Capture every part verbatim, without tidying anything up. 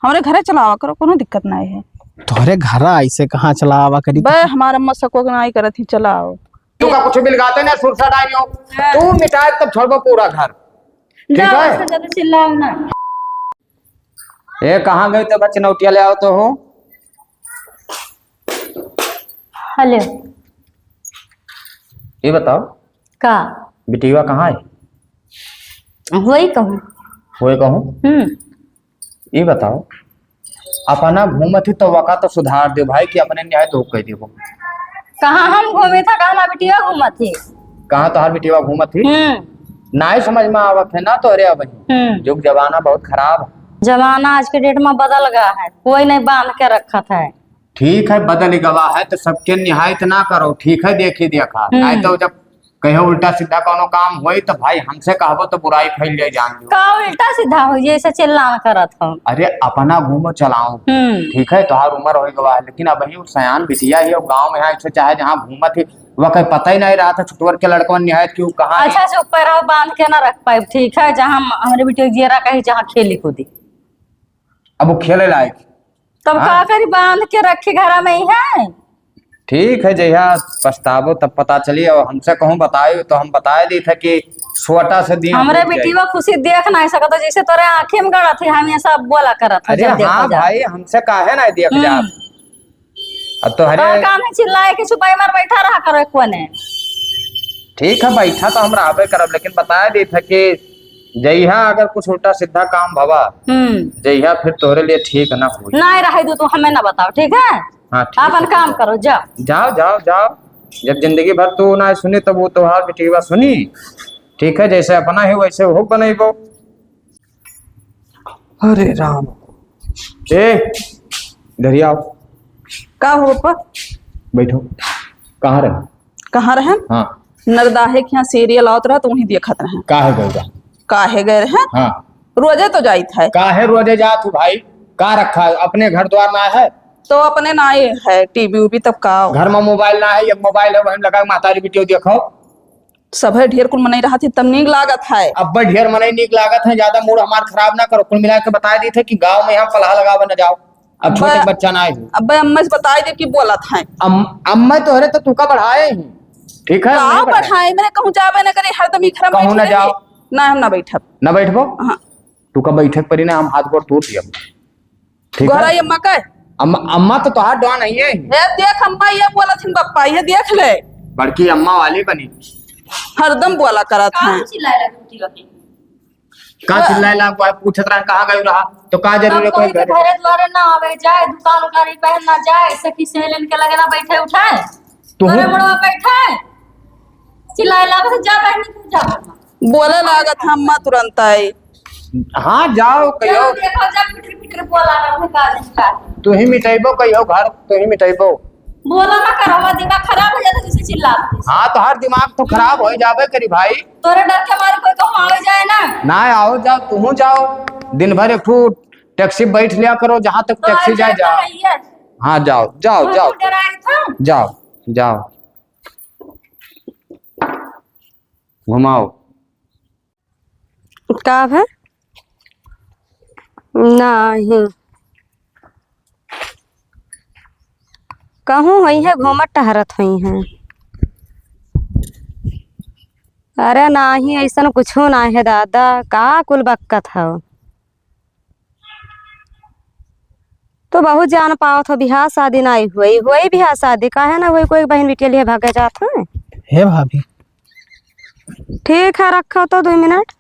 हमरे घरे चलावा करो, कोनो दिक्कत नाहीं है। तोहरे घरा ऐसे कहाँ चलावा करी? बे, हमार अम्मा सको के नाहीं करत ही, चलाओ। तू का कुछ बिलगाते ना सुरसा डालियो। हाँ। तू मिटाए तब छोड़बो पूरा घर। ठीक जाओ, है? इससे ज्यादा चिल्लाओ ना। ए, कहाँ गई तो बच्चे नौटिया ले आओ तो हो। हेलो। ये बताओ। का? बिटिया कहाँ है? वही कहूँ। वही कहूँ? हम्म। ई बताओ, अपना घूमत ही तो वका तो सुधार दे भाई कि अपने न्याय तो कह देबो। कहाँ हम घूमे था, कहाँ हमार बिटिया घूमत ही? कहाँ तोहार बिटिया घूमत ही? हम्म। नाय समझ में आवत है ना तोहरे अब। हम्म। जुग जमाना बहुत खराब है। जमाना आज के डेट में बदल गया है, कोई नहीं बांध के रखत है। ठीक है, बदल गवा है तो सबके निहायत ना करो, ठीक है, देखी देखा। हम्म। नाय तो जब कहियो उल्टा सीधा कौनो काम होई तो भाई हमसे कहबो तो बुराई फैल जाए, जान लो। का उल्टा सीधा होई, जैसे चिल्लान करत हो? अरे अपना घूमो चलाओ, हम्म। ठीक है, तोहार उम्र हो गवा है, लेकिन अब ही सयान बिटिया ही, गाँव में है, ऐसे चाहे जहाँ घूमत ही, वह कहीं पता ही नहीं रहा था, छुटवर के लड़कवन निहायत कि वो कहाँ है। अच्छा, चुप रहो, बांध के ना रख पाए, ठीक है, जहाँ हम-, हमरे बिटिया जेरा कहीं जहाँ खेली कूदी। अब वो खेले लायक। तब हाँ। का करी, बांध के रखी घरा में ही है। ठीक है, जहिया पछताबो तब पता चली। और हमसे कहूँ बताए तो हम बताए दी थे कि छोटा से दिन हमरे हो जाए। बिटिया खुशी देख नहीं सकत, जैसे तोरे आँखें में गड़त है, हम ये सब बोला करत है, अरे जब देखा हाँ जाए। भाई, हमसे काहे ना देख हम्म। जा। अब तोहरे का काम है चिल्लाए के, चुपाई मार बैठा रहा करो एक कोने। ठीक है, बैठा तो हम रहबे करब, लेकिन बताए दी थे कि जइहा अगर कुछ उल्टा सीधा काम भवा, हम्म। जइहा फिर तोहरे लिए ठीक ना होई। नहीं रहे दो, तू हमें ना बताओ, ठीक है? हाँ, ठीक अपन है, काम ठीक है। करो, जाओ। जाओ, जाओ, जाओ। जब जिंदगी भर तू ना सुनी, तब वो तोहार बिटिया सुनी। ठीक है, जैसे अपना ही वैसे वो बनइबो। अरे राम। ए, इधर ही आओ। का हो पप्पा? बैठो। कहाँ रहे? कहाँ रहे? हाँ। नरदाहे के यहाँ serial आवत रहा तो वहीं देखत रहे। काहे गए रहा? काहे गए रहे? हाँ। रोजे तो जाइत है। काहे रोजे जात हूँ भाई? का रखा है? अपने घर द्वार ना है? तो अपने ना ये है, TV उवी तब का? घर में mobile ना है, एक mobile है, वहीं लगा के महतारी video देखो। सभे ढेर कुल मनई रहत ही, तब नीक लागत है। अब्बे ढेर मनई नीक लागत है, ज्यादा mood हमार खराब ना करो। कुल मिला के बताए दी थे कि गाँव में यहाँ पलहा लगावे न जाओ। अब छोटे अब्बे, बच्चा ना आए हो। अब्बे अम्मा से बताए दे कि बोलत है। अम-, अम्मा तोहरे तो तुका बढ़ाए ही। ठीक है, का उन्हें बढ़ाए। बढ़ाए? मैंने कहूँ जावे न करे, हरदम ही घर में कहूँ ना बैठी जाओ। रही। ना, हम ना बैठब। ना बैठबो? हाँ। तुका बैठक परी ना, हम हाथ गोड़ तोड़ दिया। ठीक है? गोहराई अम्मा का? अम्मा, अम्मा तो तोहार डॉन नहीं है। ए, देख अम्मा, ये बोलत हिन बप्पा, ये देख ले। बड़की अम्मा वाली बनी। हरदम बोला करत का हैं। चिल्लाए लगी उठी बपी? का वो चिल्लाए ला, कोई पूछत रहा, कहाँ गए रहा? तो का जरूरी हम है कोई कहीं के घर? घरे द्वारे ना आवे जाए, दुकान उकान ही पहन ना जाए, सखी सहेलियन के लगे ना बैठे उठे। तू घरे मुड़वा बैठे, चिल्लाए ला, बस जा बहनी, तू जा बहनी। बोले लागत हम मत तुरंत आई। हाँ, जाओ, कहियो। चलो, देखो, जब पिटर पिटर बोला ना, भगा देता। तू ही मिटाइबो, कहियो घर, तू ही मिटाइबो। बोला ना करो, हमारा दिमाग खराब हो जाता, जैसे चिल्लाते। हाँ, तोहार दिमाग तो खराब हो जाबे करी भाई। तोरे डर के मारे कोई कहूँ आवे जाए ना। ना, आओ, जाओ, तू जाओ। दिन भर एक ठो टैक्सी बैठ लिया करो, जहाँ तक तो टैक्सी जाए, जाए, जाओ। है ये। हाँ, जाओ, जाओ, वहाँ जाओ। तो डराए था। जाओ, जाओ। घुमाओ। का भा? नाही। कहूँ होइहैं, घूमत टहरत होइहैं। अरे नाही, अइसन कुछू नाही है दादा, का कुल बक्कत हौ? तो बहुत जान पावत हो, बियाह शादी नाई हुई, हुई बियाह शादी, काहे ना हुई? कोई बहिन बिटिया लिए भागे जात है। हे भाभी। ठीक है, रखो तो दो मिनट।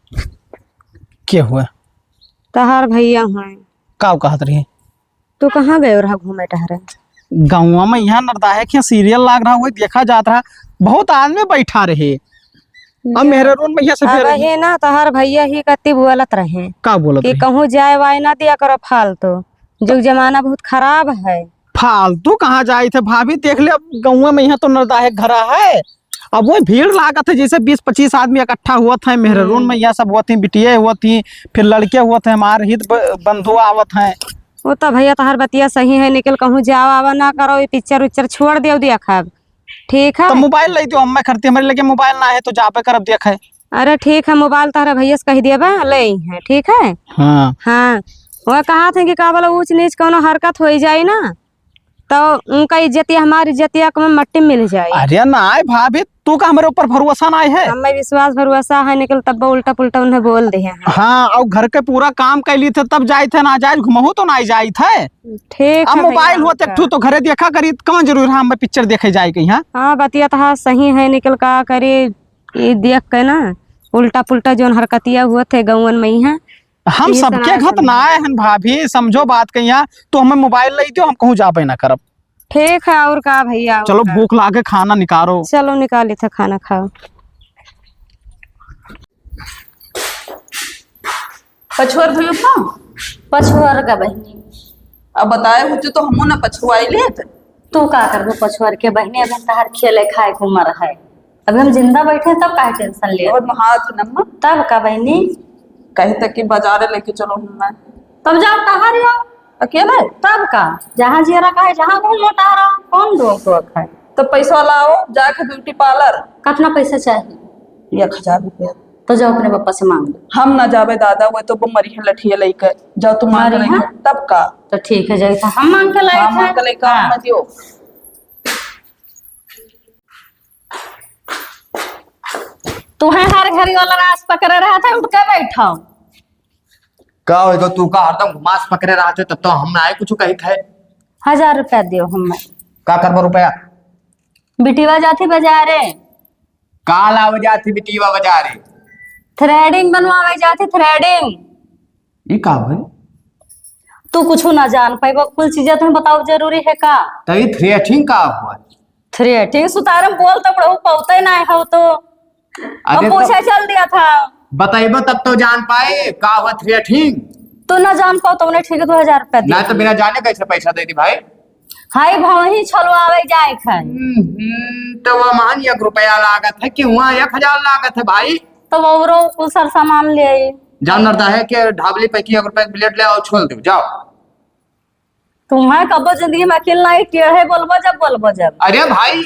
के हुआ? तहार भैया हैं। का कहत रही? तू कहाँ गए रहा घूमे टहरे? गाँव में यहाँ नरदाहे के सीरियल लाग रहा, वही देखा जात रहा, बहुत आदमी बैठा रहे। अब मेहरारून में यहाँ से अब फिर ही ना, तोहर भैया ही कत्ती बोलत रहे का बोलत कि रहे? कहूँ जाए वाए ना दिया करो फालतू, जुग जमाना बहुत खराब है। फालतू कहाँ जाइत है भाभी, देख ले अब गौवा में यहाँ तो नरदाहे घरा है, अब वो भीड़ लागत है, जैसे बीस पच्चीस आदमी इकट्ठा हुवत है, मेहरारून हम्म। में यहाँ सब हुवत ही, बिटिये हुवत ही, फिर लड़के हुवत है, हमार हित ब-, बंधु आवत है। वो तो भैया तोहर बतिया सही है, निकल कहूँ जावा आवा ना करो, ये पिक्चर उच्चर छोड़ देव दिया खाब। ठीक है। तो मोबाइल ले दियो, अम्मा खरती हमरे लगे मोबाइल ना है, तो जाबे करब देखे। अरे ठीक है, मोबाइल तोहरे भैया से कह दिया बा, ले आई है, ठीक है? हाँ। हाँ। वह कहत हैं कि का बोला ऊँच नीच कौनो हरकत होइ जाई ना, तो उनका इज्जतिया, हमार इज्जतिया के मट्टी में मिल जाई। अरे नाहीं भाभी, तू का हमरे ऊपर भरोसा नाहीं है? हमें विश्वास भरोसा है, निकल तब उल्टा पुल्टा उन्हें बोल दे हैं। हाँ, और घर के पूरा काम कैली थे तब जाइत है, नाजायज घुमहू तो नाहीं जाइत है। ठीक अब है भैया, मोबाइल होत एक का? ठू तो घरे देखा करी, कौन जरूरी है हमें पिक्चर देखे जाए कहीं? हाँ, बतिया तो हाँ सही है, निकल का करी, ये देख के ना उल्टा पुल्टा जौन हरकतिया होत है गौवन में ही है। हम ई सबके सनाए घत समझे। ना आए हन भाभी, समझो बात कहिया, तो हमें मोबाइल लई दियो, हम कहूँ जाबे ना करब। ठीक है, और का भैया, और चलो का? भूख लागे, खाना निकारो। चलो निकाली थे खाना खाओ। पछुअर भैया का? पछुअर का बहिनी। अब बताए होते तो हमहू ना पछुआई लेत। तू का करबो पछुअर के बहिनी, अभी तहार खेले खाए के उम्र है। अभी हम जिंदा बैठे हैं, तब काहे टेंशन ले? और हाथ नम्मा। तब का बहिनी? कहे तक कि बाजारे लेके चलो हमें। तब जाओ, कहाँ रहो? अकेले? तब का? जहाँ जियरा कहे, जहाँ घूमो टहरो, कौन रोक टोक है? तो पैसा लाओ, जाके ब्यूटी पार्लर। कितना पैसा चाहिए? एक हजार रुपया। तो जाओ अपने पापा से मांग लो। हम ना जाबे दादा, वो तो वो मरी है लठिया लेके। जाओ तू मांग मरी लेके। है? तब का? तो ठीक है, जैसा हम मांग के लाए हाँ, थे। मांग के लेके हाँ। हम ना दियो। तुम्हें हर घड़ी वाला रास पकड़े रहत है, उठ के बैठो। का होई गो, तू का हरदम घुमास पकड़े रहत है, तब तो हम ना आए कुछ कही थे। हजार रुपया दियो हमें। का करबो रुपया? बिटिवा जाती बाजारे। का लावे जाती बिटिवा बाजारे? थ्रेडिंग बनवावे जाती, थ्रेडिंग। ई का होई? तू कुछ ना जान पाइबो, कुल चीजें तुम्हें बताओ जरूरी है का? तो ई थ्रेडिंग का होई? थ्रेडिंग सुतारम बोल तो पड़ो, पौते ना हो तो। अरे अब तो पूछे चल दिया था। बताइबो तब तो जान पाए का हुआ थ्रेडिंग। तू ना जान पाओ तो उन्हें ठीक है, दो हजार रुपया दे ना तो दिए। बिना जाने कैसे पैसा दे दी भाई? हाय भवही छोलवावे जाए खाए। हम्म, तो वह मान एक रुपया लागत है कि वहाँ एक हजार लागत है भाई। तो औरो कुछ सर सामान ले आई। जान नरदा है कि ढाबली पैकी एक रुपया के ब्लेड ले आओ, छोल दो, जाओ। तुम्हें कबो जिंदगी में अकेल नहीं, टेढ़े बोलबो जब, बोलबो जब। अरे भाई,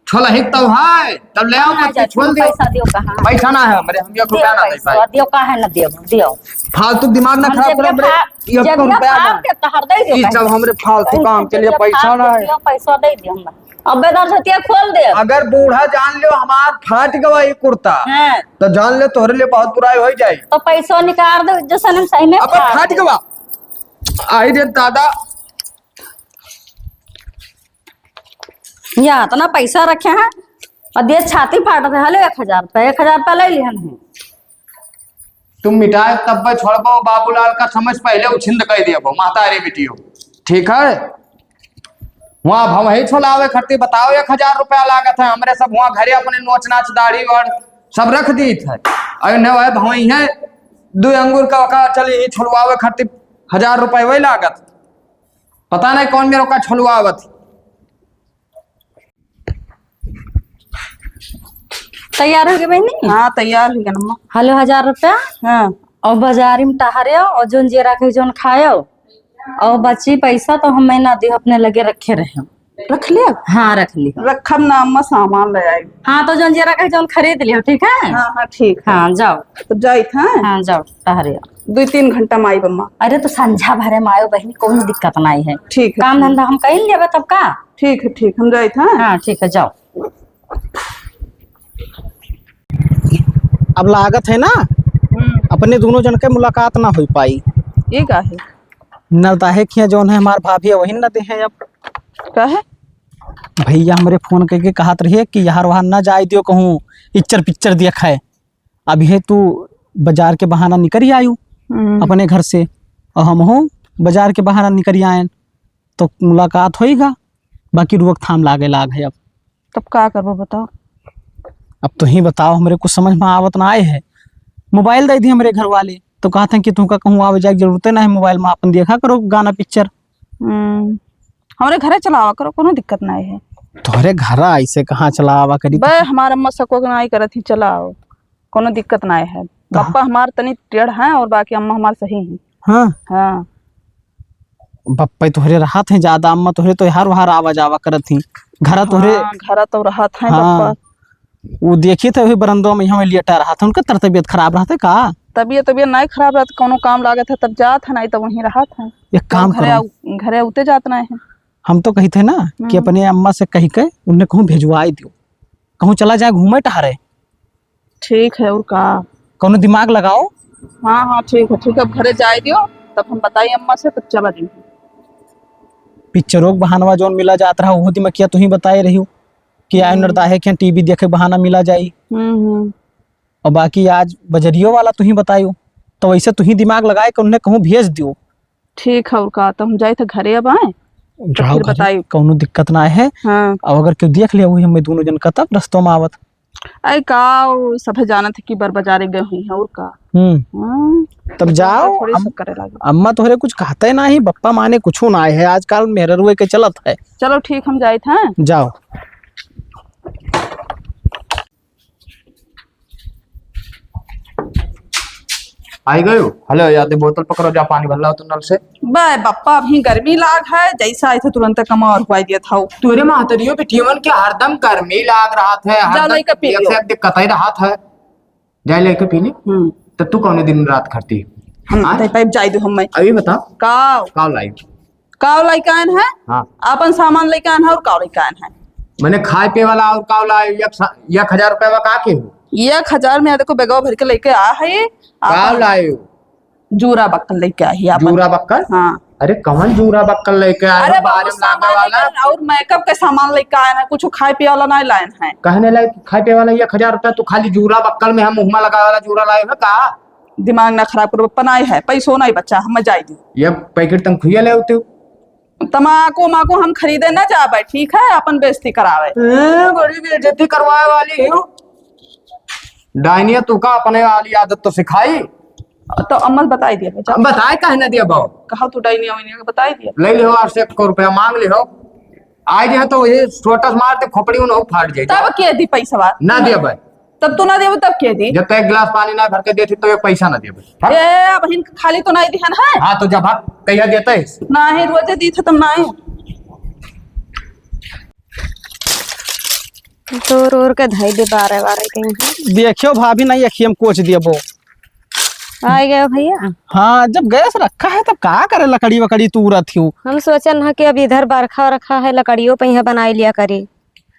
छोलही तो है, तब ले आओ, हम ना पत्ती जाती, छोल दियो। पैसा दियो कहाँ? पैसा ना है हमरे, हम एक रुपया ना दे पाए। दियो, काहे ना दियो, दियो। फालतू दिमाग ना हम खराब जब करो ये हमरे, फा-, एक जब ये रुपया फाड़ ना। के तहर दे दियो ई कहाँ? सब हमरे फालतू पैसा काम के लिए जब पैसा फाड़ ना के है। दियो, पैसा दे दियो हमरा। अब बेदर धोतिया खोल दे। अगर बूढ़ा जान लियो हमार फाट गवा ई कुर्ता, हाँ। तो जान ले तोहरे लिए बहुत बुराई हो जाए। तो पैसा निकाल दो, जैसे हम सही में अब फाड़ फाट दे। गवा। आई रे दादा। या इतना पैसा रखे हैं और दे छाती फाटत है। हलो एक हजार रुपया, एक हजार रुपया ले लिहन है। तुम मिटाए तब छोड़बो, बाबूलाल का समझ पहले उछिंद कर दिया वो, महतारी बिटियो। ठीक है? वहाँ भवही छोलावे खरती बताओ, एक हजार रुपया लागत है। हमरे सब वहाँ घरे अपने नोच नाच दाढ़ी और सब रख दी थे। और न वह भवही है, दो अंगूर का, का चली ही छोलवावे खरती हजार रुपया वही लागत। पता नहीं कौन मेरे का छोलवावत। तैयार हो गए बहनी? हाँ, तैयार हो गए अम्मा। हलो हजार रुपया। हाँ। और बाजारी में टहरे और जोन जे रखे जोन खायो। और बची पैसा तो हमें ना दियो, अपने लगे रखे रहे। रख लिया? हाँ, रख लियो। रखब ना अम्मा, सामान ले आई। हाँ, तो जोन जे रखे जोन खरीद लियो, ठीक है? हाँ, हाँ, ठीक है। हाँ, जाओ। तो जाइत हैं? हाँ, जाओ, टहरे। दो तीन घंटा में आइब अम्मा। अरे, तो संझा भरे में आयो बहनी, कौनो दिक्कत नहीं है। ठीक है, काम ठीक। धंधा हम कहीं लेबे तब का? ठीक है, ठीक, हम जाइत हैं। हाँ, ठीक है, जाओ। अब लागत है ना, हम्म। अपने दोनों जन के मुलाकात ना हो पाई। ये का है? नरदाहे खिया जौन है हमार भाभी है, वही न दे है अब। का है? भैया हमरे फोन करके कहत रहिए कि यार वहाँ ना जाए दियो कहूँ, इच्चर पिक्चर देख है। अभी है तू बाजार के बहाना निकल आयु हम्म। अपने घर से, और हम हो बाजार के बहाना निकल आयन, तो मुलाकात होइगा, बाकी रोकथाम लागे लाग है अब। तब का करबो बताओ? अब तुही बताओ, हमरे कुछ समझ में आवत ना आए है। मोबाइल दे दी हमरे घर वाले, तो कहत हैं कि तुमका कहूँ आवे जाए के जरूरते ना है, मोबाइल में अपन देखा करो गाना पिक्चर। हम्म, हमरे घरे चलावा करो, कोनो दिक्कत ना है। तोहरे घर ऐसे कहाँ चलावा करी? बे, हमार अम्मा सको के नाई करत ही, चलाओ, कोनो दिक्कत ना है। तो पापा हमार तनी टेढ़ हैं और बाकी अम्मा हमार सही हैं। हाँ। हाँ। बप्पा तोहरे रहत हैं ज्यादा, अम्मा तोहरे तो हर वहार आवा जावा करत ही। घरा तोहरे हाँ, घरा तो रहत हैं हाँ। बप्पा। वो देखी थे वही बरंदो में यहाँ लेटा रहत हैं, उनका तर तबियत खराब रहत है का? तबियत, तबियत नाहीं खराब रहत, कौनो काम लागत है तब जात है, नाहीं तो वहीं रहत है। एक काम करो। घरे आउ-, घरे उते जात नाहीं है। हम तो कहित है ना कि हम्म। अपने अम्मा से कहि के उन्हें कहूँ भेजवाई दियो, कहूँ चला जाए घूमे टहरे। ठीक है, और का? कौनो दिमाग लगाओ। हाँ, हाँ, ठीक है, ठीक है, अब घरे जाए दियो, तब हम बताई अम्मा से, तब चला जाए। पिक्चरों के बहानवा जौन मिला जात रहा, वो दिमाग किया तुहीं बताए रही हो कि आए हम्म। नरदाहे के टीवी देखे बहाना मिला जाई। हम्म, हम्म। और बाकी आज बजरियो वाला तुहीं बतायो, तो वैसे तुहीं दिमाग लगाए के उन्हें कहूँ भेज दियो। ठीक है, और का, तो हम जाए थे घरे अब आए, तो जाओ फिर घरे, बताई। कौनो दिक्कत ना है। हाँ। और अगर केहू देख ले, वही हमें दोनों जन का तब रस्तों में आवत। अरे का, वो सभे जानत है कि बर बाजारे गए हुई हैं, और का। हम्म। हम्म। तब जाओ, थोड़ी अम-, सब करे लागे। अम्मा तोहरे कुछ कहते ना ही, बप्पा माने कुछ ना है, आजकल मेहररुए के चलत है। चलो ठीक, हम जाए थे। जाओ। आई गयो? हलो, यादे बोतल पकड़ो, जा पानी भर लाओ तो नल से। बे बप्पा, अभी गर्मी लाग है, जैसा आए थे तुरंत कमा और हुआ दिया था। तोरे महतरियो बिटियवन के हरदम गर्मी लाग रहा है, जाओ हरदम लइका पी एक लियो। से एक दिक्कत ही रहा है। जाए लेके पी ली। हम्म। तो तू कौने दिन रात खरती? हम आय? तो पाइप जाए दो हम मैं। अभी बता। काव? काव लाई? काव लइका आन है? हाँ। आपन सामान लइका आन है और काव लइका आन है? मने खाए पिए वाला और काव लाई? एक सा-, एक हजार रुपया का के हो? एक हजार में देखो, बेगवा भर के लेके आ है। आप काव लाए हो? जूरा बक्कल लेके आई है आपन। जूरा बक्कल? हाँ। अरे कौन जूरा बक्कल लेके आए अरे हो? बारे बहुत में लागे सामान वाला? लेके आए और मेकअप के सामान लेके आए हैं, कुछ खाए पिए वाला नहीं लाए हैं। कहने लाए कि खाए पिए वाला एक हजार रुपया, तू खाली जूरा बक्कल में हम मुँह में लगावे वाला जूरा लाए हो का? दिमाग ना खराब करो, पनाई है, पैसो नहीं बच्चा, हम जाई दी। ये पैकेट तनखुइया ले होते हो? तमाकू माकू हम खरीदे ना जाबे, ठीक है, अपन बेइज्जती करावे। ए, बड़ी बेइज्जती करवाए वाली हो। डाइनिया, तू का अपने वाली आदत तो सिखाई। तो अम्मा बताई दिया बेटा। अब बताए काहे ना दिया बाबू? कहा तू डाइनिया वाइनिया का बताई दिया। ले लिहो आठ सौ एक रुपया मांग लिहो। आई जे तो ये छोटा से मार दे खोपड़ी उन्हों फाट जाए। तब के दी पैसवा? ना दिया भाई। तब तू ना देबो तब के दी? जब तक एक गिलास पानी ना भर के देती तो ये पैसा ना देबो। हाँ? ए, अब हिन खाली तो नहीं दिहन है। हाँ, तो जब भाग कहिया देता है? नहीं, रोजे दी थे तुम नहीं। तोर ओर के धई दे बारह बारह कहीं है। देखियो भाभी, नहीं अखियम कोच दिया बो। आ गए भैया। हाँ, जब गैस रखा है तब का करे लकड़ी वकड़ी तूरत हो? हम सोचन है कि अब इधर बरखा रखा है, लकड़ियों पे यहाँ बनाई लिया करी।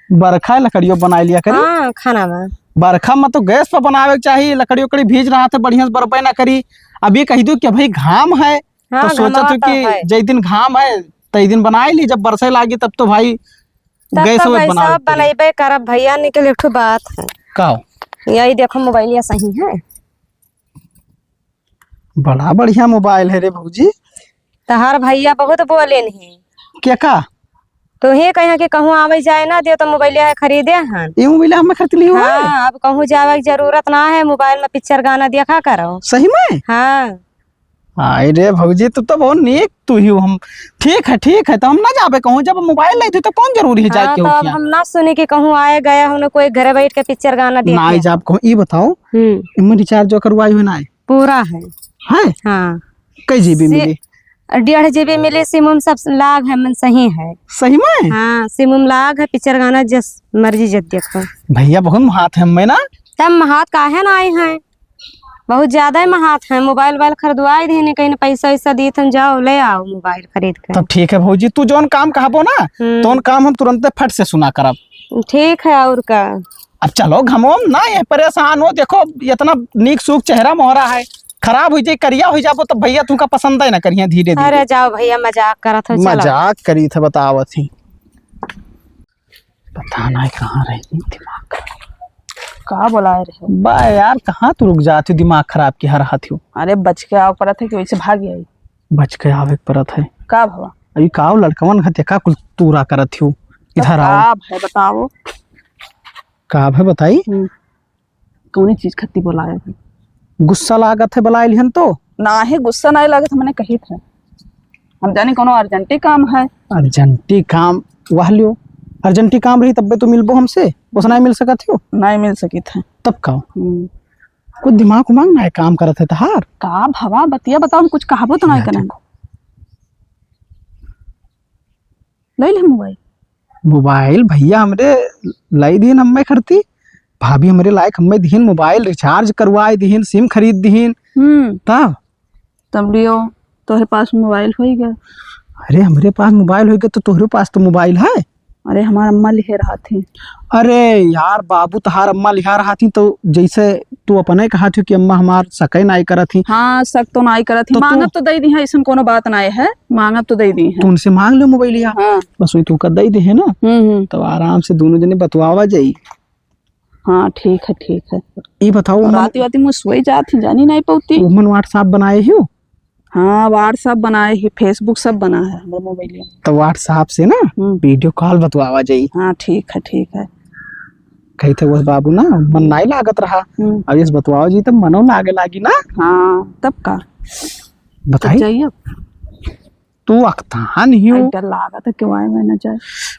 बरखा है, लकड़ियों बनाई लिया करी। हाँ, खाना में। बरखा में तो गैस पर बनावे के चाहिए, लकड़ी उकड़ी भीज रहा था, बढ़िया से बरबे ना करी। अब ये कह दो कि भाई घाम है, हाँ, तो सोचत घमवा हूँ तो कि है। जय दिन घाम है, तय दिन बनाई ली, जब बरसे लागी तब तो भाई तब गैस तो पे भाई बनावे साहब के पड़ी। बनैबे करब भैया, निकल एक ठो बात है। का हो? यही देखो मोबाइलिया सही है। बड़ा बढ़िया मोबाइल है रे भौजी। तहार भैया बहुत बोले नहीं। के का? तो हे कहे कि कहूँ आवे जाए ना दियो तो मोबाइलिया है खरीदे हन। ये मोबाइल हमें खरीद ली हुआ है? हाँ, अब कहूँ जावे की जरूरत ना है, मोबाइल में पिक्चर गाना देखा करो। सही में? हाँ। हाय रे भौजी, तू तो बहुत नीक तू ही हो। हम, ठीक है, ठीक है, तो हम ना जाबे कहूँ, जब मोबाइल लेते तो कौन जरूरी है जाए हाँ, के तो अब उठिया? हम ना सुनी कि कहूँ आए गए, हमने कोई घरे बैठ के पिक्चर गाना देखे। ना जाब कहूँ, ई बताओ, हम्म। इमन रिचार्ज जो करवाई हो ना है? पूरा है। है? हाँ। कई जीबी से-, मिली? डेढ़ जीबी मिली, सिम उम सब लाग है, मन सही है। सही में? हाँ, सिम उम लाग है, पिक्चर गाना जस मर्जी जब देखो। भैया बहुत महात है हमें ना। तब महात काहे ना आए हैं? बहुत ज्यादा ही महात है, मोबाइल वोबाइल खरीदवाई दीनी, कहीं पैसा वैसा दी, तुम जाओ ले आओ मोबाइल खरीद के। तब ठीक है भौजी, तू जौन काम कहबो ना, हम्म। तौन काम हम तुरंते फट से सुना करब। ठीक है, और का? अब चलो घमोम ना, ये परेशान हो, देखो इतना नीक सूख चेहरा मोहरा है, खराब हो जाए, करिया हो जाबो, तब भैया तुमका पसंद ही ना करिए धीरे धीरे। अरे जाओ भैया, मजाक करत हो, चलो। मजाक करी थे, बतावत ही। पता नहीं कहाँ रही दिमाग। का बोलाए रहे? बा यार, कहाँ तू रुक जाती हो, दिमाग खराब की हर हाथ हो। अरे बच के आवे परत है कि वैसे भाग आई? बच के आवे के परत है। का भवा? अभी का लड़कवन घर देखा कुल तूरा करत हो, इधर आओ। का है बताओ? का है बताई? हम्म। कौनी चीज खत्ती बोलाए है? गुस्सा लागत है, बुलाए लिहन तो? नाहीं, गुस्सा नाहीं लागत, हमने कही थे। हम जानी कौनो अर्जेंटी काम है। अर्जेंटी काम? वह लियो, अर्जेंटी काम रही तब्बे तो मिलबो हमसे, बस नाहीं मिल सकत हो? नाहीं मिल सकित है। तब का? हम्म। कुछ दिमाग उमाग नाहीं काम करत है तहार? का भवा बतिया बताओ, हम कुछ कहबो तो नाहीं या करन। देखो। ले ले मोबाइल। मोबाइल भैया हमरे लाई दीन हम्मे खरती, भाभी हमरे लायक हम्मे दीन मोबाइल, रिचार्ज करवाए दीन, सिम खरीद दीन, हम्म। तब? तब लियो, तोहरे पास मोबाइल होइगा। अरे, हमरे पास मोबाइल होइगा तो तोहरे पास तो मोबाइल है। अरे, हमार अम्मा लिहे रहत ही। अरे यार, बाबू तोहार अम्मा लिहा रहत ही, तो जैसे तू अपने कहत हो कि अम्मा हमार सकै नाई करत ही। हाँ, सक तो नाई करत ही। तो तू मांगब तो दइ दिहे, अइसन कोनो बात नाई है, मांगब तो दइ दिहे। तो उनसे मांग लियो मोबाइलिया। हाँ। बस वही तू का दइ दिहे ना। हम्म, हम्म। तब आराम से दोनों जने बतवावा जाई। हाँ, ठीक है, ठीक है। ई बताओ, और अम्मा राती वाती मुँह सोई जात ही, जानी नाई पउती। ओमन WhatsApp बनाए हो? हाँ, WhatsApp बनाए ही, Facebook सब बना है हमरे मोबाइल में। तो WhatsApp से ना हम्म। Video call बतवावा जाई। हाँ, ठीक है, ठीक है। कही थे बस बाबू ना, मन नाई लागत रहा। हम्म। अब इस बतवावा जी तब मनो लागे लागी ना। हाँ, तब का? बताई? तब जाइए। तू अकतान ही हो। आई, डर लागत है, क्यों आए मैं ना जाए।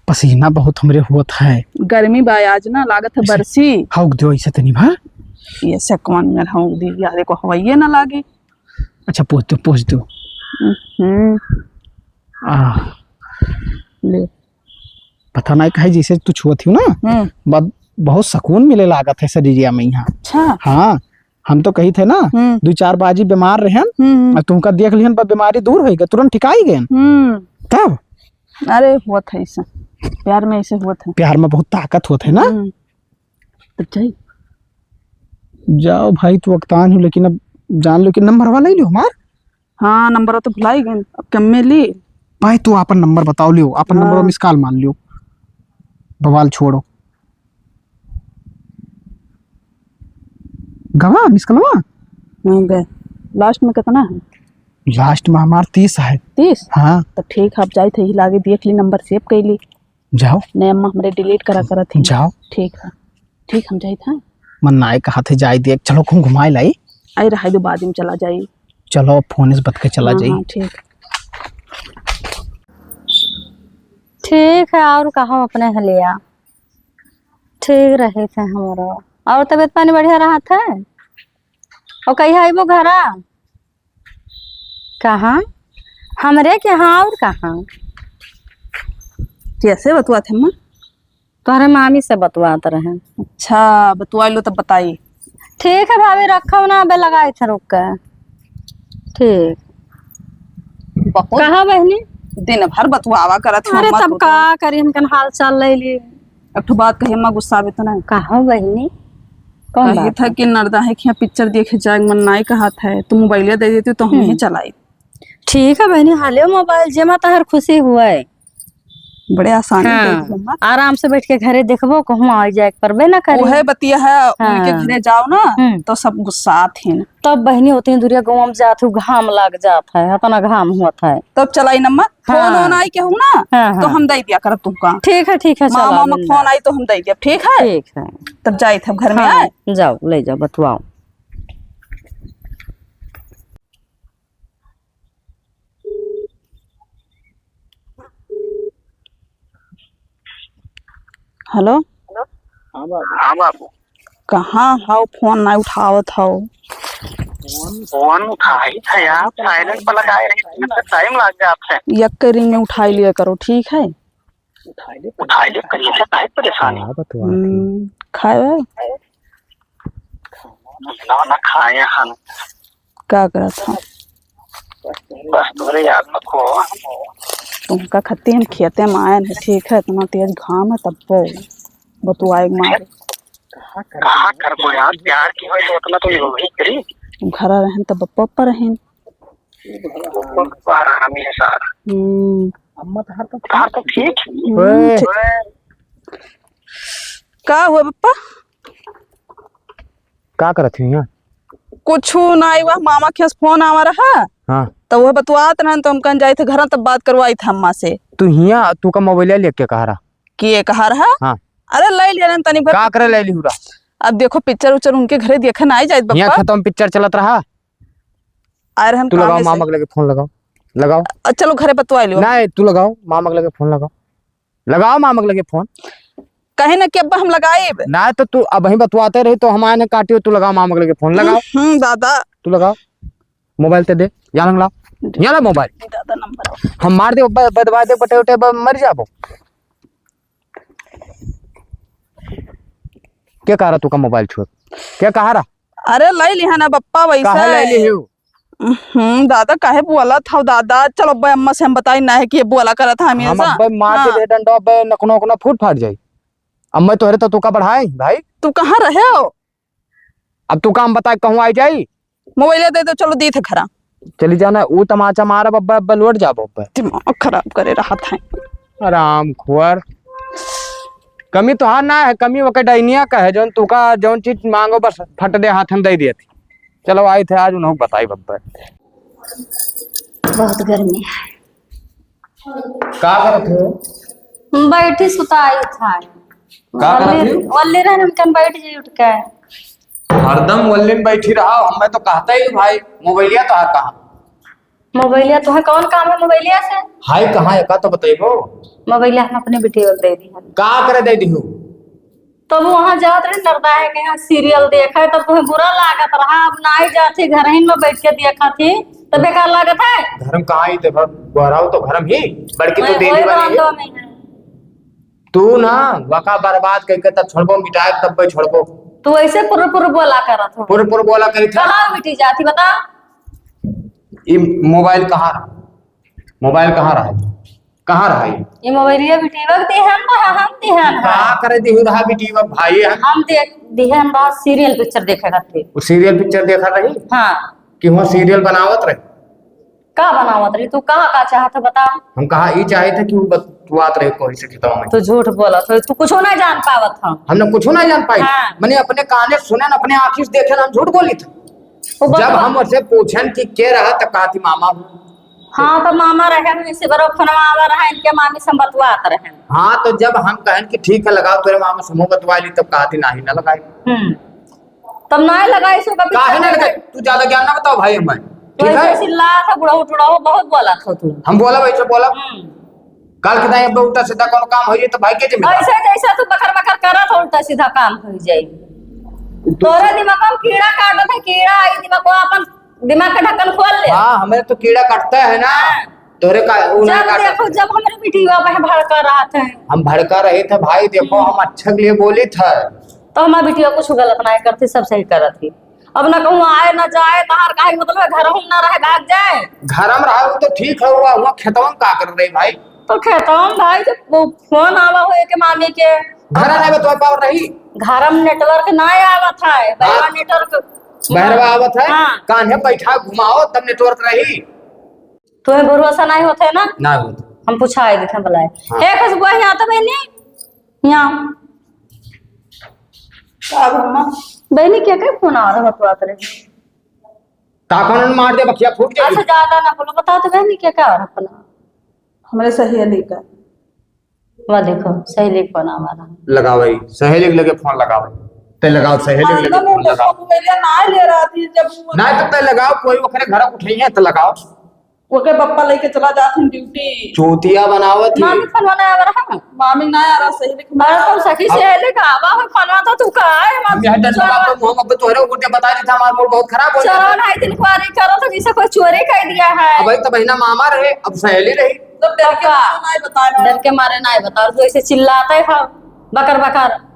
पसीना बहुत हमरे होत है। गर्मी बा आज ना, लागत है ऐसे बरसी। हौक दियो ऐसे तनी भर। ये से कौन मेर हौक दी, यार, देखो, हवाइये ना लागे। अच्छा, पोंछ दो, पोंछ दो। हम्म। आह। ले। पता नाई काहे जैसे तू छुअत ही ना, हम्म। ब-, बहुत सुकून मिले लागत है शरीरिया में यहाँ। अच्छा। हाँ, हम तो कही थे ना, हम्म। दो चार बाजी बीमार रहन, हम्म, हम्म। और तुमका देख लिहन, पर बीमारी दूर होई गए, तुरंत ठिकाई गए। हम्म। तब? अरे, होत है ऐसा, प्यार में ऐसे होत है। प्यार में बहुत ताकत होत है ना। हम्म। तब जाई। जाओ भाई, तू अकतान ही, लेकिन अब जान लो कि नंबरवा ले लियो हमार। हाँ, नंबर तो भुलाई गए, अब कम में ली। भाई, तू आपन नंबर बताओ लियो, आपन नंबर हाँ। Miss call मार लियो, बवाल छोड़ो। गवा मिस कलवा? हाँ, गए। Last में कितना है? Last में हमार तीस है। तीस? हाँ। तो ठीक है, आप जाई थे, ही लागे देख ली, नंबर save कर ली। जाओ। नहीं, अम्मा हमरे delete करा करत ही। जाओ। ठीक है, ठीक, हम जाई थे। मन नाय कहा थे जाई देख, चलो कहूँ घुमाए लाई। आई रहाई दो, बाद में चला जाई। चलो, फोन से बत के चला हाँ, जाई। हाँ, ठीक। ठीक है, और कहो अपने हलिया। ठीक रहे थे हमरो। और तबीयत पानी बढ़िया रहा था? और कहिया अइबो घरा? कहाँ? हमरे के यहाँ और कहाँ? कैसे बतुआत है अम्मा? तोहरे मामी से बतुआत रहे। अच्छा, बतुआ लो तब बताई। ठीक है भाभी, रखो ना, अबे लगाई थे रुक के। ठीक। बहुत कहा बहनी? दिन भर बतुआवा करत हो अरे अम्मा तब तू तो। का करी, हमकन हाल चाल ले ली। एक ठो बात कही अम्मा, गुस्सा भी तो नहीं। कहा बहनी? कौन कही बात था है? कि नरदा है कि यहाँ पिक्चर देखे जाए मन नाई कहा था, तू मोबाइलिया दे देती तो हम हम्म। ही चलाई। ठीक है बहनी, हालियो मोबाइल, जेमा तहर खुशी हुए। बड़े आसानी हाँ, दे दिए अम्मा। आराम से बैठ के घरे देखबो, कहूँ आ जाए के परबे ना करे। उहे बतिया है, हाँ। उनके घरे जाओ ना, हम्म। तो सब गुस्सा आथिन। तब बहनी होती दुरिया गाँव में जात हूँ, घाम लाग जात है, इतना घाम होत है। तब चलाई नम्मा, फोन हाँ। ओन आई केहू ना, हाँ, तो हाँ। हम दे दिया करब तुमका। ठीक है, ठीक है, चला मामा, मामा फोन आई तो हम दे दिया, ठीक है? ठीक है। तब जाई थे घर में हाँ, आए। जाओ, ले जाओ, बतवाओ। हेलो। हाँ बाबू। हाँ बाबू। कहाँ हौ, फोन नाहीं उठावत हौ? फोन उठाई था यार, silent पर लगाए रहे, इतना टाइम लग जात है। यक्के रिंग में उठाई लिया करो, ठीक है? उठाई ले, उठाई ले, करिए से काहे परेशान है? का बतुआत ही? हम्म, खाए बा? ना, ना खाए हन। का करत हौ? बस तोहरे याद में खो। तुमका खत्ती हम खेते में आए हैं, ठीक है, इतना तेज घाम है, तब वो बतुआए के मारे। कहाँ करबो यार, प्यार की होई तो उतना तो ये होबे करी। घरा रहन तब बप्पा पर रहन। बप्पा हरामी है सारा। हम्म। अम्मा तहार तो तहार तो ठीक। हम्म, ओए। ठीक। का हुआ बप्पा? का करत हुई यहाँ? कुछु नाई, वह मामा के फोन आवा रहा। हाँ। तो वह बतुआत रहन, तो हम कहन जाई थे घर, तब बात करवाई थे अम्मा से। तू हिया, तू का मोबाइल लेके कहा रहा? के कहा रहा? हाँ। अरे ले लिया रहन तनी भर। का करे ले लिहू रहा? अब देखो पिक्चर उच्चर उनके घरे देखे ना आई जाइत हिया बप्पा। खेतों में पिक्चर चलत रहा। आए रहन तू लगाओ, मामा के लगे फोन लगाओ, लगाओ। अ, चलो घरे बतुआ लियो। नहीं, तू लगाओ, मामा के लगे फोन लगाओ, लगाओ मामा के लगे फोन। कहे ना कि अब्बा हम लगाइब। ना तो तू अबहीं बतुआते रही तो हम आए न काटियो, तू लगाओ मामा के लगे फोन, लगाओ। हम्म, दादा। तू लगाओ, मोबाइल ते दे, यहाँ लाओ, यहाँ ला मोबाइल। दादा नंबर। हम मार दे, ब-, बदवा दे, बटे उटे, ब-, मर जाबो। के कहा रहा तू का मोबाइल छुए? के कहा रहा? अरे, लइ लिहा ना बप्पा, वैसे। काहे लइ लिहू? हम्म, दादा, काहे बोलत हव दादा? चलो, अब्बे अम्मा से हम बताई ना है कि ये बोला करत ह हम हमेशा। अब्बे मार के हाँ। दे डंडो, अब्बे नकनो उकनो फूट फाट जाई। अम्मा तोहरे तो तुका बढ़ाई, भाई। तू कहाँ रहे हो? अब तू काम बता, कहूँ आई जाई? मोबाइल दे दो, चलो, दी थे घरा। चली जाना, ऊ तमाचा मारब अब्बे, अब्बे लौट जाबो अब्बे। दिमाग खराब करे रहत है। आराम खोर। कमी तोहार ना है, कमी ओके डैनिया का है, जौन तुका जौन चीज मांगो बस फट दे हाथ हम दे दिए थे। चलो आई थे आज उन्हों बताई बब्बे। बहुत गर्मी है। का करत हो? बैठी सुताई था। का करत वल्ली, हो? वल्ली रहन हम कन बैठ जाई उठ के। हरदम वल्ली में बैठी रहा, हमें तो कहता ही भाई, मोबाइलिया तो है कहाँ? मोबाइलिया तो है, कौन काम है मोबाइलिया से? हाय कहाँ है का तो बताइबो? मोबाइलिया हम अपने बिटिया को दे दी है। का करे दे दिहू? तब वहाँ जात रहे नरदा है के यहाँ सीरियल देखे, तब तुम्हें बुरा लागत रहा। अब नाई जात ही, घर ही में बैठ के देखत ही, तब बेकार लागत है। घर में कहाँ ही देखो, गोहराऊ तो घर में ही, बड़की तो मैं देवी वही बनी है। बांधो में है। तू ना वका बर्बाद करके तब छोड़बो, मिटाए तब पे छोड़बो। तू ऐसे पुर पुर बोला करत हो। पुर पुर बोला करी था। कहाँ मिटी जाती बता? ई मोबाइल कहाँ रहा? मोबाइल कहाँ रहा? कहाँ रहा ई? ये मोबाइलिया बिटिया के दिहन रहा, हम दिहन रहा। का करे दिहु रहा बिटिया भाई? हम दे-, दिहन रहा सीरियल पिक्चर देखे खातिर। वो सीरियल पिक्चर देखा रही? हाँ। कि वहाँ सीरियल बनावत रहे? का बनावत रही? तू कहा का चाहत है बता? हम कहा ई चाहत है कि वो बतुआत रहे कोई से खेतवा में। तू झूठ बोलत हो, तू कुछो ना जान पावत हो। हमने कुछो ना जान पाई। हाँ। मने अपने काने सुने न, अपने आँखी से देखे न, हम झूठ बोली थे। वो जब बतवा- हम उसे पूछन कि के रहा त कहा थी मामा हूँ। हाँ, तो मामा रहे, इसी बरो फोनवा आवा रहा, इनके मामी से हम बतवात रहे। हाँ, तो जब हम कहन कि ठीक है, लगाओ तोरे मामा से हम बतवा ली, तब कहा थी, "नाही ना लगाई।" हम्म। तब नाही लगाई, सो कभी काहे ना लगाई? तू ज्यादा ज्ञान ना बताओ भाई हमें, ठीक है? चिल्ला था, बुढ़ऊ टुढ़ऊ बहुत बोला था तू। हम बोला भाई, सब बोला। हम्म। काल के दाई अब उल्टा सीधा कोनो काम होई तो भाई के जिम्मेदार? ऐसे जैसे तू बकर बकर करत हो, उल्टा सीधा काम हो जाई। तू तोरे दिमाग में कीड़ा काटत है, कीड़ा आई दिमाग को, अपन दिमाग का ढक्कन खोल ले। हाँ, हमें तो कीड़ा काटता है ना। हाँ। तोरे का, उ ना जब काटत देखो, है। जब हमरे बिटिया पे भड़का रहा था। हम भड़का रहे थे भाई, देखो, हम्म। हम अच्छा के लिए बोले थे। तो हमार बिटिया कुछ गलत ना करती, सब सही करत ही। अब ना कहूँ आए ना जाए, तहार काहे मतलब है, घर हम ना रहे, भाग जाए। घर में रहा तो ठीक है, हुआ, हुआ खेतवा में का कर रही भाई? तो खेतवा में भाई, जब वो फोन आवा हो के मामी के। घर आने में तो पावर रही। घर में नेटवर्क ना आवत है, बहरवा हाँ। नेटवर्क। बहरवा आवत है, हाँ। कान्हे बैठा घुमाओ तब नेटवर्क रही। तुम्हें भरोसा नहीं होता है ना? ना होता। हम पूछा है, देखे बुलाए। हाँ। ए खुशबू, यहाँ तो बहनी, यहाँ। का बहनी, के के फोन आ रहा है, बतवात रहे। का कौन मार दे, बखिया फूट जाई। अच्छा, ज्यादा ना बोलो, बताओ तो बहनी, के का आ रहा फोन? हमरे सहेली का। वाह, देखो, सहेली के फोन आ रहा है। लगाओ भाई, सहेली के लगे फोन लगाओ। ते लगाओ, सहेली के लगे हरदम फोन वो लगाओ। बप्पा मोबाइलिया ना ले रहा थी, जब वो ना, तो ते लगाओ, कोई ओकरे घर उठइहे, तो लगाओ। ओके बप्पा लेके चला जात हन ड्यूटी। चूतिया बनावत ही। मामी फोन ना आ रहा है। मामी ना आ रहा, सहेली के अरे, तो सखी हाँ। सहेली का आवा हो, फोन तो तू का है, हम हम यहाँ डंडा चोरवा बाप को मुँह में तोहरे ऊपर के बता देता, हमार मूड बहुत खराब हो जाता। चोरवा नहीं, दिन कुआरी करो तो जैसे कोई चोरी कर दिया है। अब भाई, तब बहिना मामा रहे, अब सहेली रही। तो डर के पक्का। मारे ना बता रहा। डर के मारे ना बता रहा, तू ऐसे चिल्लाते हो, बकर बकर।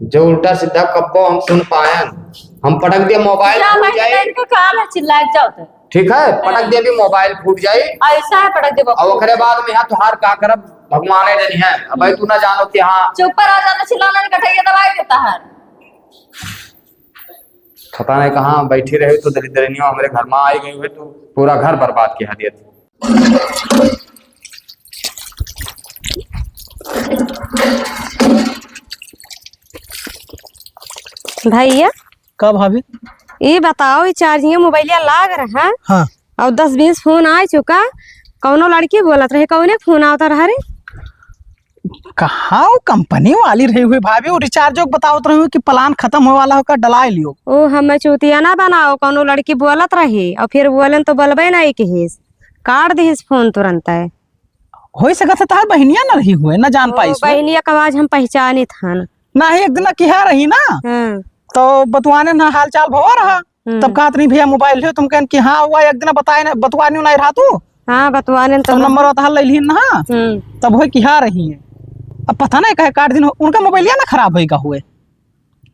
जो उल्टा सीधा कब्बो हम सुन पायन, हम पटक दिया मोबाइल जा फूट भाई, जाए। इनका काम है, चिल्लाए जाओ तो। ठीक है, पटक हाँ। दिया भी मोबाइल फूट जाए। ऐसा है, पटक दे बप्पू। और ओकरे बाद में यहाँ तोहार का करब, भगवान है जनी है। अब भाई तू ना जानो कि हाँ। चुप पर आ जाता, चिल्लाना नहीं, कटैया दवाई देता है। पता नहीं कहाँ बैठी रहे तो दरिद्रनियों हमरे घर में आई गई हुए तो पूरा घर बर्बाद किया दिया। भैया। का भाभी? ई बताओ, ई चार्जिंग मोबाइलिया लाग रहा हाँ। और दस बीस फोन आ चुका, कौनो लड़की बोलत रहे, कौने फोन आवता रहा रे? कहाँ वो कंपनी वाली रही हुई भाभी, वो रिचार्ज बतावत रही हुई कि प्लान खत्म होए वाला होकर डलाए लियो। ओ, हमें चूतिया ना बनाओ, कौनो लड़की बोलत रही और फिर बोलन तो बोलबे नहीं किहिस, काट दिहिस फोन तुरंत है। हो सकत है तार बहनिया न रही हुए, न जान ओ, पाइस हुए। बहनिया का आवाज हम पहचानित हन। ना ही एक दिन किहा रही ना, हाँ। तो बतवाने ना हाल चाल भवा रहा, हम्म। तब कहत रही भैया मोबाइल है, तुम कहन कि हाँ हुआ, एक दिन बताए ना, बतवाने नहीं रहा तू। हाँ, बतवाने तब तो नंबर बता ले लिहिन ना, हम्म। तब हो किहा रही है। अब पता नहीं कहे काट दिन उनका मोबाइलिया ना खराब होई का हुए।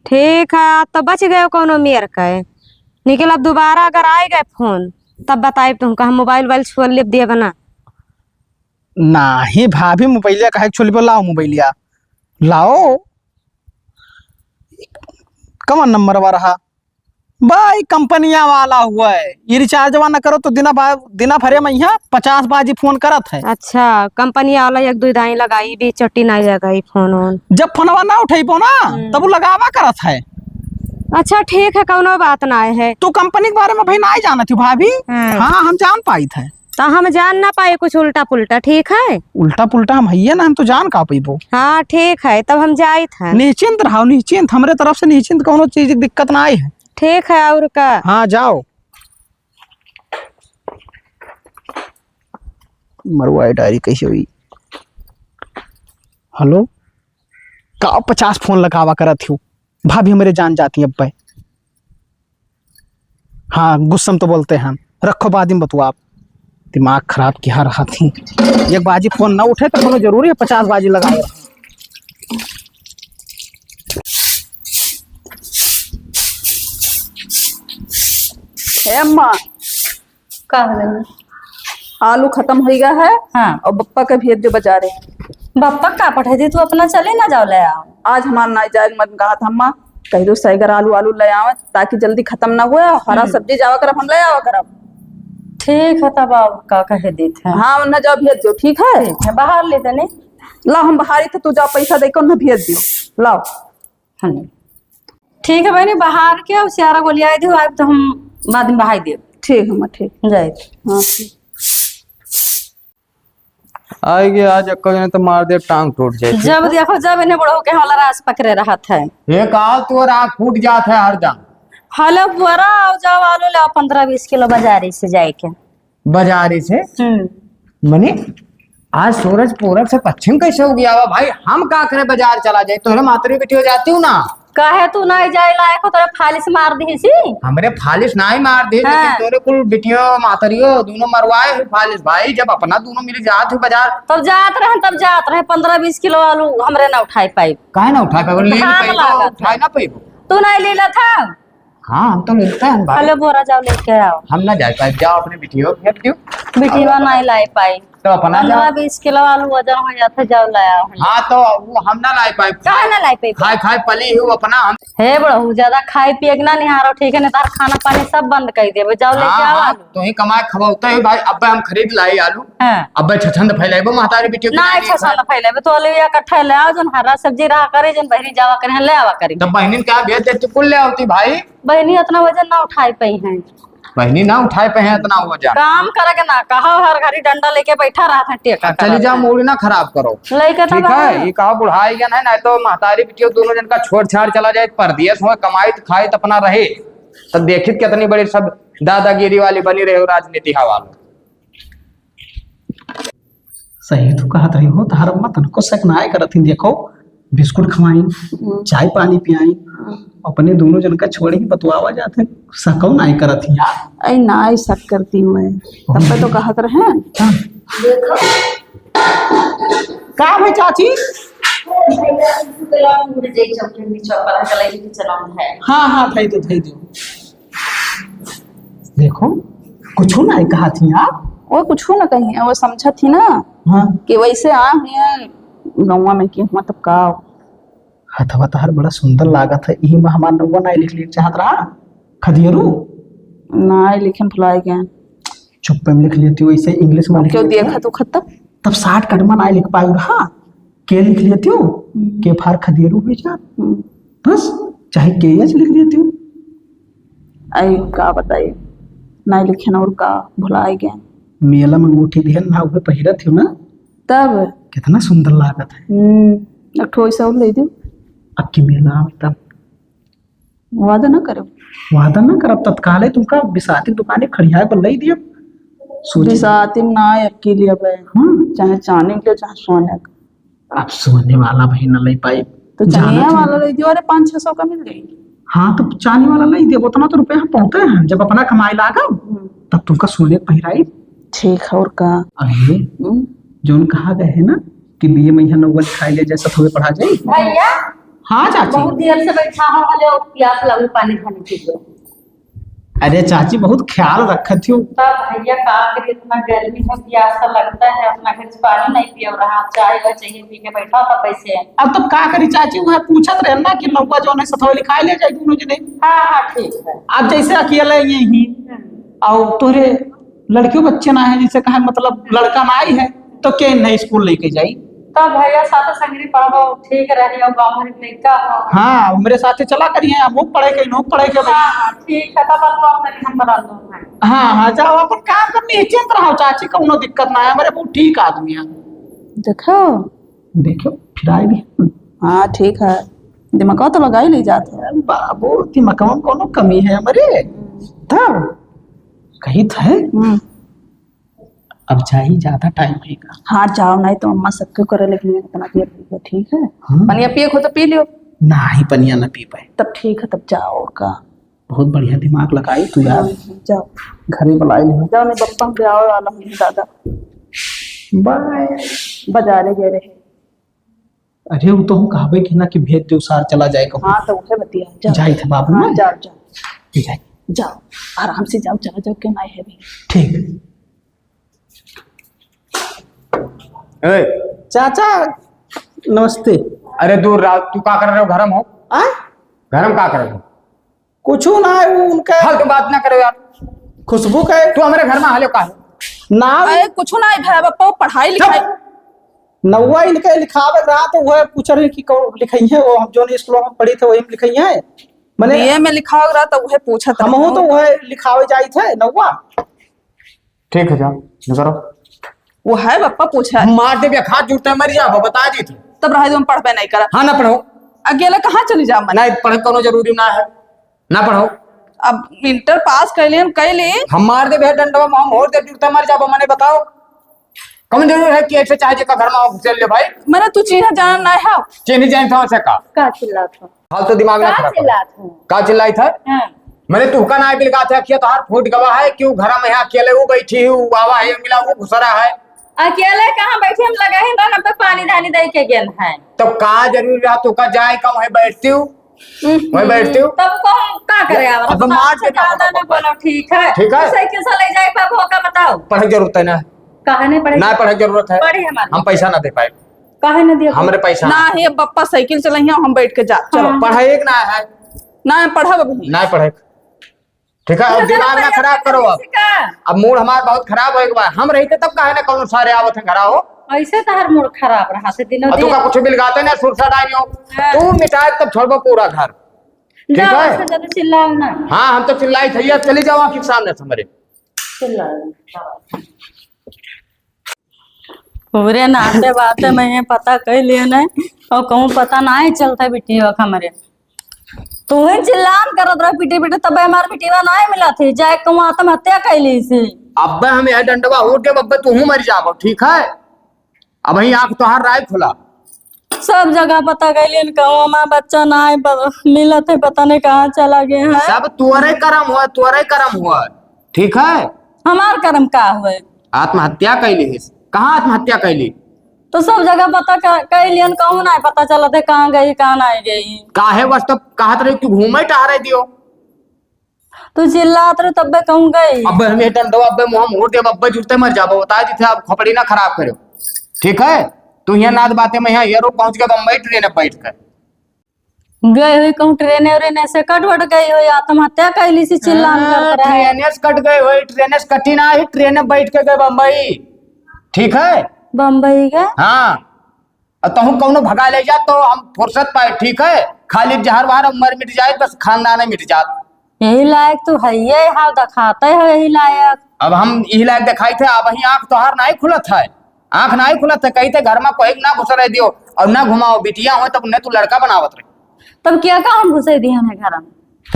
ठीक है, तो बच गए कौनो मेर के। निकल, अब दोबारा अगर आए गए फोन, तब बताइब तुमका, हम मोबाइल वोबाइल छुअल लेब देब ना। नाही भाभी, मोबाइलिया काहे के छुअल लेबो? लाओ मोबाइलिया, लाओ। कवन नंबर वा रहा? भाई, कंपनिया वाला हुआ है, ये रिचार्जवा न करो तो दिना बा-, दिना भरे में यहाँ पचास बाजी फोन करत है। अच्छा, कंपनिया वाला एक दुई दाई लगाई, बीच चट्टी नाई लगाई फोन वोन। जब फोनवा ना उठैबो ना, हम्म। तब उ लगावा करत है। अच्छा, ठीक है, कौनो बात ना है। तू कंपनी के बारे में भाई नाई जानत हो भाभी? हम्म। हाँ, हम जान पाइत है। तो हम जान ना पाए कुछ उल्टा पुल्टा, ठीक है? उल्टा पुल्टा हम हइये ना, हम तो जान का पइबो। हाँ, ठीक है, तब हम जाइत है। निश्चिंत रहो, निश्चिंत, हमरे तरफ से निश्चिंत, कौनो चीज की दिक्कत ना आई है। ठीक है, और का? हाँ, जाओ। मरुआ डायरी कैसे हुई? हेलो, का पचास फोन लगावा करत हो? भाभी हमरे जान जाती अब पे। हाँ, गुस्सा में तो बोलते हैं, रखो, बाद में बतुआ आप। दिमाग खराब किया रहत ही। एक बाजी फोन ना उठे तो कोनो जरूरी है पचास बाजी लगाए। ए अम्मा, का हो गइल? आलू खतम होइ गया है। हाँ। और बप्पा के भेज दो बाजारे। बप्पा का पठाई दी, तू अपना चले ना जाओ ले आओ। आज हमार नाई जाए मन कहा था अम्मा, कह दो सैगर आलू आलू ले आवे ताकि जल्दी खतम ना हुए और हरा हम्म। सब्जी जावा करब, हम ले आवा करब। ठीक है, तब आओ का कहे देत है। हाँ, उन्हें जाओ भेज दो, ठीक है? ठीक है, बाहर ले देने। ला हम बाहरी थे, तू जाओ पैसा दे के उन्हें भेज दियो, लाओ। हाँ। ठीक है बहनी, बाहर के और सियारा गोलियाई दियो, अब तो हम बाद में बहाई दियो। ठीक है माँ, ठीक। जाए। हाँ, ठीक। आएगी आज, एक्का जने तो मार दे, टांग टूट जाए। जब देखो जब इन्हें बड़ो के हमारा रास पकड़े रहत है। ये काल तो रास फूट जात है हरदम। हेलो बुआरा, आओ जाओ आलू लाओ पन्द्रह बीस किलो बाजारी से जाए के। बाजारी से? हम्म। मने आज सूरज पूरब से पश्चिम कैसे हो गया हुआ भाई? हम का करे बाजार चला जाए? तोहरे मातरी बिटियो जाती हूँ ना। काहे तू नहीं जाए लायक हो, तोरे फालिस मार दी सी। हमरे फालिस नहीं मार दी, हाँ। लेकिन तोरे कुल बिटियो मातरियो दोनों मरवाए हो फालिस भाई। जब अपना दोनों मिल जात हो बाजार। तब जात रहे, तब जात रहे, पन्द्रह बीस किलो आलू हमरे ना उठाई पाई। काहे ना उठाई पाई? ले घाम पाई, लागत उठाई है। ना पाई। तू नहीं ले लेता। हाँ, हम तो लेते हैं भाई। हेलो, बोरा जाओ लेके आओ। हम ना जाए पाए, जाओ अपने बिटियो भेज दियो। बिटिया नहीं लाई पाई। तो अपना जाओ। पन्द्रह बीस किलो आलू वजन हो जाता, जाओ ले आओ। हाँ, तो वो हम ना लाई पाए। काहे ना लाई पाए? खाए, खाए पली हूँ अपना हम। हे बड़हू, ज्यादा खाए पिए के ना निहारो, ठीक है? नहीं तार खाना पानी सब बंद कर देबे। जाओ लेके हाँ, आओ हाँ, आलू। तो ही कमाए खवाते हो भाई। अब हम खरीद लाई आलू। हाँ। अब छछंद फैलाइबो महतारी बिटियो के ना, लिए छछंद फैलाइबो। तो आलू या कट्ठा ले आओ, जौन हरा सब्जी रहा करे, जौन बहिनी जावा करे, ले आवा करे। तब बहिनी का भेज देती, कुल ले आवती भाई। बहिनी इतना वजन ना उठाई पाई हैं। बहिनी ना उठाई पाई हैं इतना वजन। काम करे के ना कहा, हर घड़ी डंडा लेके बैठा रहत हैं, टेका अब चली करत जाओ, हैं। मूड ना खराब करो। लइके तो ठीक है, बाहर। ये कहा बुढ़ाई गन है, ना तो महतारी बिटियो दोनों जन का छोड़ छाड़ चला जाए, परदेस हो, कमाई तो खाई तो अपना रहे। तब देखित कितनी बड़ी सब दादागिरी वाली बनी रहे हो, राजनीति हवा में। सही तू कहत रही हो, तहार अम्मा तनको शक नाय करत ही। देखो, बिस्कुट खवाई, हम्म। चाय पानी पियाई, हम्म। अपने दोनों जन का छोड़ ही बतुआवा जात है, शको नाय करत ही यार। अरे नाय शक करती मैं, तब पे तो कहत रहे। हाँ। देखो। का भाई चाची? हाँ, हाँ, धई दो, धई दो। देखो, कुछू नाहीं कहत ही आप। वो कुछू ना कही, वो समझत ही ना हाँ। कि वैसे आ हुए गौवा में कि हुआ तब का। हथवा तहार बड़ा सुंदर लागत है, इही में हमार नौवा नाहीं लिख लिए चाहत रहा। खदियरू? नाहीं लिखन भुलाए गए। चुप्पे में लिख लेती हो, इसे English में अब लिख क्यों लेती देखा हो। तू खत्म? तब shortcut में नाहीं लिख पाई रहा। के लिख लेती हो, हम्म। के for खदियरू हुई जा। हम्म। बस, चाहे के एच लिख लेती हो। आई का बताई, नाहीं लिखे ना और का भुलाए गए। मेला में अंगूठी दिहन ना, उहे पहिरत हो ना। तब? कितना सुंदर लागत है। हम्म, एक ठो ऐसा और ले दो। अब की मेला आवे तब। वादा ना करब। वादा ना करब, तत्काले तुमका बिसाती दुकाने खड़ियाए पर लई दियब। सोची बिसाती ना अकेली अब। हाँ। चाहे चांदी के, चाहे सोने के। अब सोने वाला भाई ना लई पाई। तो जाना चनिया चाहिए। वाला लई दियो, अरे पाँच छह सौ का मिल जाएगी। हाँ, तो चांदी वाला लई दियब, उतना तो रुपया हम पहुँचते हैं, जब अपना कमाई लागब, हम्म। तब तुमका सोने के पहिराई। ठीक है, और का? अरे, हम्म। जौन कहा गए है ना कि बीए में यहाँ नौवा लिखाई ले, जैसा थोड़े पढ़ा जाए। भैया, हाँ चाची। बहुत देर से बैठा हूँ, हले प्यास लगी, पानी धानी पी लो। अरे चाची, बहुत ख्याल रखत हो। तब भैया का करी, इतना गर्मी में प्यास तो लगता है, अपना घर से पानी नहीं पियो रहा, चाय वाय चाहिए पी के बैठा था कैसे। अब तब का करी चाची, वह पूछत रहे ना कि नौवा जौन है सथवा लिखाए ले जाए दोनों जने। हाँ, हाँ, ठीक है। अब जैसे अकेले यही हम्म। और तोरे लड़कियों बच्चे ना है, जैसे कहा मतलब लड़का ना आई है तो के नहीं स्कूल लेके जाई। तब भैया साथ संगरी पढ़बो ठीक रही और गाँव भर के लड़का हो। हाँ, हमरे साथे चला करिए, अब वो पढ़े के, इन्हों पढ़े के भाई। हाँ, हाँ, ठीक है, तब अब हम नहीं हम बना दो भाई। हाँ, हाँ, जाओ अपन काम कर, निश्चिंत रहो चाची, कौनो दिक्कत ना है, हमरे बहुत ठीक आदमी है। देखो। देखो, फिर आए भी। हाँ, ठीक है, दिमाग तो लगा ही ले जात है। बाबू, दिमाग में कौनो कमी है हमरे? तब कही थे। हम्म। अब जाई, ज्यादा टाइम होइगा। हाँ, जाओ, नहीं तो अम्मा सबके करे लगी, इतना पिए पी के, ठीक है? हम्म। पनिया पिए को तो पी लियो। नहीं, पनिया ना पी पाए। तब ठीक है, तब जाओ, और का। बहुत बढ़िया दिमाग लगाई तू यार। हाँ, जाओ। घरे बुलाई लियो। जाओ, नहीं, बप्पा के आवे वाला हूँ, दादा। बाय। बाजारे गए रहे। अरे, वो तो हम कहबे कि ना कि भेज दे, सार चला जाए कहूँ। हाँ, तो उहे बतिया, जाओ। जाई थे बाबू हाँ, ना। जाओ, जाओ। ठीक है। जाओ, आराम से जाओ, चला जाओ, के ना है भी। ठीक। ए। चाचा, नमस्ते। अरे दूर रहो, तू का कर रहे हो घर में हो? आ? घर में का कर रहे हो? कुछ ना है, वो उनका फालतू बात ना करो यार। खुशबू का है। तू हमारे घर में हाले का है? ना। अरे कुछ ना है भाई, बप्पा पढ़ाई लिखाई। चुप। नौवा इनके लिखावे रहा तो वह पूछ रहे कि कौन लिखाई है, वो हम जो स्कूल में पढ़ी थे वही में लिखाई है। मने बीए में लिखावे रहा तो वह पूछत हम हो रहे। तो वह लिखावे जाई थे नौवा। ठीक है, जाओ, निकलो। वो है बप्पा पूछा। मार दे, बेखार जुटता है, मर जाबो, बता दी थी। तब रहे दो, हम पढ़बे नहीं करा। हाँ, ना पढ़ो। अकेले कहाँ चली जाओ मैं? नहीं, पढ़े कोनो जरूरी ना है, ना पढ़ो। अब इंटर पास कर लेन, कर ले। हम मार दे बे डंडवा में, हम और दे जुटता मर जाबो, मने बताओ। कौन जरूरी है कि ऐसे चाहे जेका घर में आओ, चल ले भाई। मने तू चीन्ह जान ना है। चीन्ह जान था से का? का चिल्लात हो? फालतू दिमाग ना का खराब करो। चिल्लात हो? का चिल्लाई था? हाँ। मने तू का ना बिलगा था कि तोहार फूट गवा है, क्यों घर में यहाँ अकेले वो बैठी हूँ, बाबा है मिला वो घुसरा है। अकेले कहाँ बैठी, हम लगा ही ना, हम तो पानी धानी दे के गेल है। तो का जरूरी रहा तू का जाए का वहीं बैठती हूँ? हम्म। वहीं बैठती हूँ? तब को हम का करे आवा? अब तो मार के ज्यादा ना बोलो, ठीक है? ठीक है। तो साइकिल से ले जाए पाबो का बताओ? पढ़े जरूरत है ना? काहे नहीं पढ़े? ना पढ़े जरूरत है। पढ़ी हमारे। हम पैसा ना दे पाए। काहे ना दिया? हमरे पैसा ना। ना है बप्पा, साइकिल चलाइए, हम बैठ के जा। चलो, हाँ। पढ़े एक ना है। ना पढ़ब अभी। ना पढ़े। ठीक है, अब दिमाग ना खराब करो अब। अब मूड हमार बहुत खराब होए के बा। हम रहते तब काहे ना कौनो सारे आवत हैं घरा हो। ऐसे तो हर मूड खराब रहा से दिनों और तू दिन। का कुछ बिलगाते ना सुरसा डाइनियो। हाँ। तू मिटाए तब छोड़बो पूरा घर। ठीक जाओ, है? ऐसे ज्यादा चिल्लाओ ना। हाँ, हम तो चिल्लाई थे, अब चली जाओ आँखी के सामने से हमारे। चिल्लाओ। पूरे नाते बाते में ये पता कइ लिए नहीं, और कहूँ पता नहीं चलता बिटिया का हमरे। तू ही चिल्लान करत रह पीटे पीटे, तब हमार बिटिया नहीं मिला थी, जाए कहूँ आत्महत्या कइ ली सी। अब्बे हम यह डंडवा उठ के अब्बे तू मर जाबो, ठीक है? अब ही आँख तोहार राय खुला। सब जगह पता कइ लिए, कहूँ हमार बच्चा नहीं ब-, मिलत है, पता नहीं कहाँ चला गया है। सब तोरे करम हुआ, तोरे करम हुआ, ठीक है? हमार करम का हुए? आत्महत्या कइ लिहिस। कहाँ आत्महत्या कइ ली? तो सब जगह पता क-, कइ लियन, कहूँ नहीं पता चलत है कहाँ गई, कहाँ नहीं गई। काहे बस तब कहत रही कि घूमे टहरे दियो। तू चिल्लात रहे तब्बे कहूँ गई। अब्बे हमें डंडो, अब्बे मुँह मोड़ देब, अब्बे जुरते मर जाबो, बता दी थे, आप खोपड़ी ना खराब करो, ठीक है? तू यहाँ नाद बातें में यहाँ एयरो पहुँच गए बम्बई ट्रेन में बैठ कर। गए हुई कहूँ ट्रेने व्रेने से कट वट गई हुई, आत्महत्या कइ ली सी चिल्लान हाँ, करत रहे। ट्रेने से कट गई हुई, ट्रेने से कटी ना ही, ट्रेन में बैठ के गए बम्बई, ठीक है? बम्बई गए? हाँ, और तहूँ कौनो भगा ले जा तो हम फुर्सत पाए, ठीक है? खाली जहर वहर मर मिट जाए, बस खानदान मिट जात। यही लायक तू है, ये हाल दिखाते हो, यही लायक। अब हम यही लायक दिखाई थे, अब ही आँख तोहार नहीं खुलत है, आँख नहीं खुलत है, कही थे घर में कोई ना घुस रहे दियो और ना घुमाओ, बिटिया हो तब उन्हें तू लड़का बनावत रहे। तब क्या का हम घुसे दिए हैं घर में?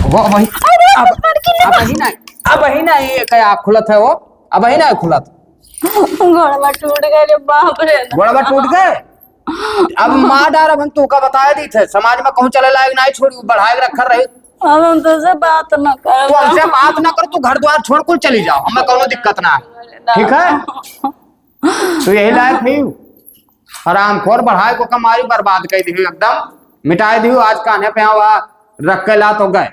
वो वही, अरे, अब, कुछ बड़ की अब नहीं। वही नहीं, अब वही नहीं, ये क्या आँख खुलत है वो, अब वही नहीं खुलत। गोड़वा टूट गए रे बाप रे। गोड़वा टूट गए? अब मार डार, अब हम तू का बताए दी थे, समाज में कहूँ चले लायक नहीं छोड़ी, बढ़ाए के रखल रही। अब हम तुझसे बात ना कर। तू हमसे बात ना कर, तू घर द्वार छोड़ कुल चली जाओ, हमें कौनो दिक्कत ना है, ठीक है? तू यही लायक नहीं हो। हरामखोर बढ़ाए को कमाई बर्बाद कर दी एकदम। मिटाए दियो, आज कान्हे पे आवा, रख के ला तो गए।